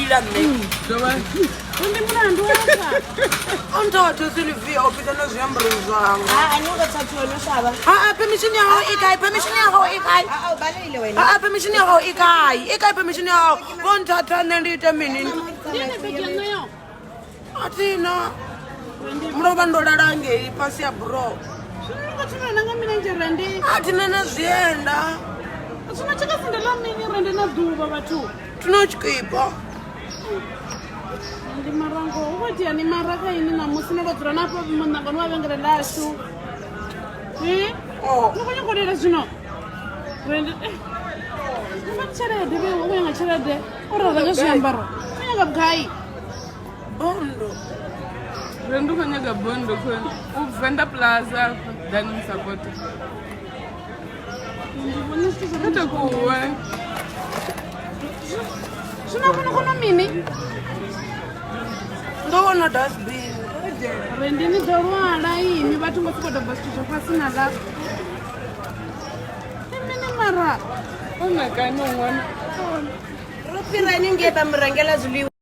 lila nṋe. Dovha. Ndi mulandu wafha. O nthatha Sylvia o fhisa na zwiambaro zwanga. A ni ngo thathiwa no shavha. Aa, permission ya gago e kae? Permission ya gago e kae? A u balehile wena. Aa, permission ya gago e kae? E kae permission ya gago? Vho nthatha nṋe ndi ite mini? Ndi ene bege yaṋu yo. A thina. Mulovha ndo lala ngei fhasi ya buroho. Zwino ni khou tshimbila na nga milenzhe rende. A thina na zwienda. Zwino tshikasi ḽa mini rende na ḓuvha vhathu. Thina tshikipa. Ndi marango hu khou itea ni mara kha ini ṋamusi no tou dzula na hafha muṋangoni wa vhengele ḽashu. Eh? Oh. Ni khou nyanga u lila zwino? Rende. Ni fha tshelede vhe u khou nyanga tshelede uri a renge zwiambaro. U khou nyanga vhugai? Bondo. Rende u khou nyaga bondo khoni. U Venda Plaza afha. Dani musapota. Ndi vhona zwithu zwa Kha takuwe. Zwino khona khona mini? Ndo vhona dustbin. Rende ni ḓo lwala ini vhathu ngo sokou doba zwithu zwa fhasi na ḽa. Ndi mini mara? O nakani ṅwana. Ro fhira haningei vha mu rengela zwiḽiwa.